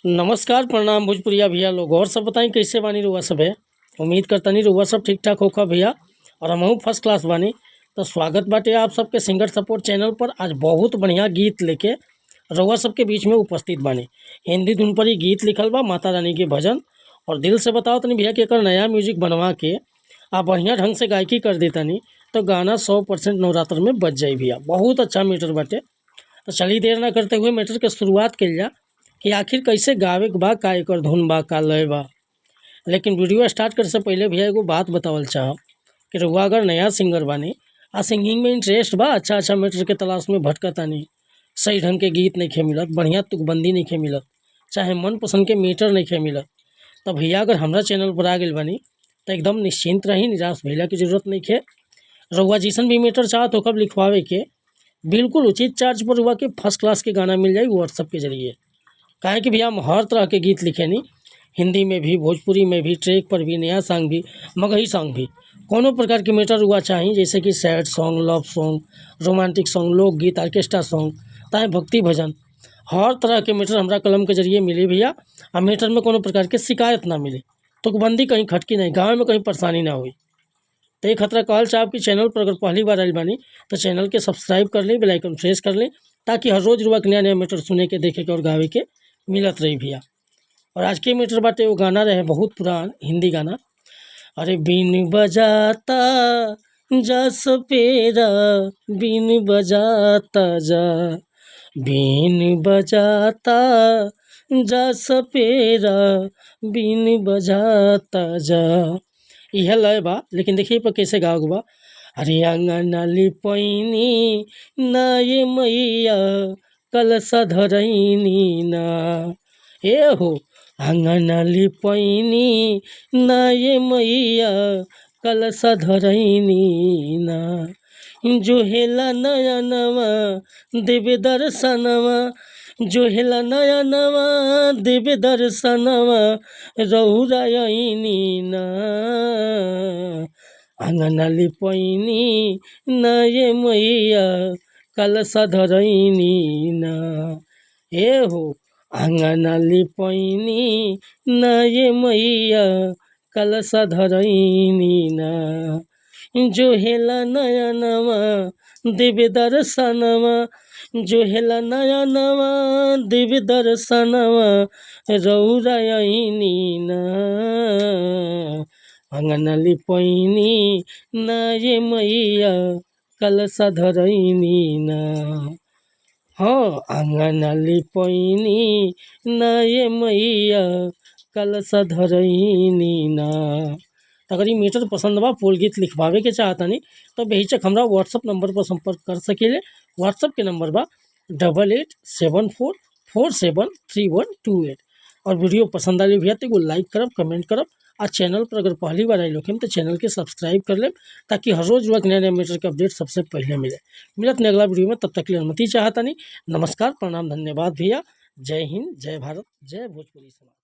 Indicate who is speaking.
Speaker 1: नमस्कार, प्रणाम भोजपुरिया भैया लोग। और सब बताई कैसे बानी रउआ सभे। उम्मीद करतनी रउआ सब ठीक ठाक होखा भैया और हमहू फर्स्ट क्लास बानी। तो स्वागत बाटे आप सबके सिंगर सपोर्ट चैनल पर। आज बहुत बढ़िया गीत लेके रउआ सबके बीच में उपस्थित बानी। हिंदी धुन पर ही गीत लिखल बा, माता रानी के भजन। और दिल से बताओ तनी भैया कि एकर नया म्यूजिक बनवा के आप बढ़िया ढंग से गायकी कर देतानी तो गाना 100% नवरात्र में बज जाई भैया। बहुत अच्छा मैटर बाटे। तो चलिए देर ना करते हुए मैटर के शुरुआत कइल जा कि आखिर कैसे गावे के बा, का एकर धुन बा, का लय बा। लेकिन वीडियो स्टार्ट करे से पहले भैया एगो बात बतावल चाहब कि रउआ अगर नया सिंगर बानी आ सिंगिंग में इंटरेस्ट बा, अच्छा अच्छा मैटर के तलाश में भटकतानी, सही ढंग के गीत नइखे मिलत, बढ़िया तुकबंदी नइखे मिलत, चाहे मनपसंद के मीटर नइखे मिलत, तो भैया अगर हमरा चैनल पर आ गइल बानी तो एकदम निश्चिंत रही, निराश भइला के जरूरत नइखे। रउआ जैसन भी मीटर चाहत होखब लिखवावे के, बिल्कुल उचित चार्ज पर रउआ के फर्स्ट क्लास के गाना मिल जाई व्हाट्सअप के जरिए। काहे कि भैया हम हर तरह के गीत लिखेनी, हिंदी में भी, भोजपुरी में भी, ट्रैक पर भी, नया सॉन्ग भी, मगही सॉन्ग भी। कोनो प्रकार के मैटर रउआ चाही, जैसे कि sad song, love song, romantic song, लोकगीत, ऑर्केस्ट्रा सॉन्ग, चाहे भक्ति भजन, हर तरह के मैटर हमरा कलम के जरिए मिली भैया। आ मैटर में कोनो प्रकार के शिकायत ना मिली, तुकबंदी कहीं खटकी नहीं, गाँव में कहीं परेशानी ना हुई। तो ये खतरा कहल चाहब कि चैनल पर अगर पहली बार आइल बानी तो चैनल के सब्सक्राइब कर ली, बेल आइकन प्रेस कर ली, ताकि हर रोज़ रुआ के नया नया मैटर सुने के, देखे के और गावे के मिलत रही भैया। और आज के मैटर बाटे वो गाना रहे बहुत पुरान हिंदी गाना, अरे बीन बजाता जा सपेरा, बीन बजाता जा, बीन बजाता जा सपेरा, बीन बजाता जा। इहे लय बा, लेकिन देखिए पर कैसे गावे के बा। अरे अंगना लिपैनी ना ये मैया, कलशा धरैनी ना, ए हो अंगना लिपैनी ना ये मैया, कलशा धरैनी ना, जो हेला नया नवा देवे दर्शनवा, जो हेला नया नवा देवे दर्शनवा, रउरा अइनी ना, अंगना लिपैनी ना ये मैया, कलशा धरैनी ना, ए हो अंगना लिपैनी ना ये मैया, कलशा धरैनी ना, जो हेला नया नवा देवे दर्शनवा, जो हेला नया नवा देवे दर्शनवा, रउरा अइनी ना, अंगना लिपैनी ना ये मैया, कलशा धरैनी ना, हाँ अंगना लिपैनी ना ये मैया, कलशा धरैनी ना। तो अगर ये मीटर पसंद बा, फुल गीत लिखवावे के चाहतानी तो बेहिचक हमरा व्हाट्सअप नंबर पर संपर्क कर सकीले। व्हाट्सअप के नंबर बा 8874473128। और वीडियो पसंद आई भैया तो एगो लाइक करब, कमेंट करब, आ चैनल पर अगर पहली बार आइल होखिन तो चैनल के सब्सक्राइब कर लेब, ताकि हर रोज़ नया नया मीटर के अपडेट सबसे पहले मिले। मिलत अगला वीडियो में, तब तक के लिए अनुमति चाहतानी। नमस्कार, प्रणाम, धन्यवाद भैया। जय हिंद, जय भारत, जय भोजपुरी समाज।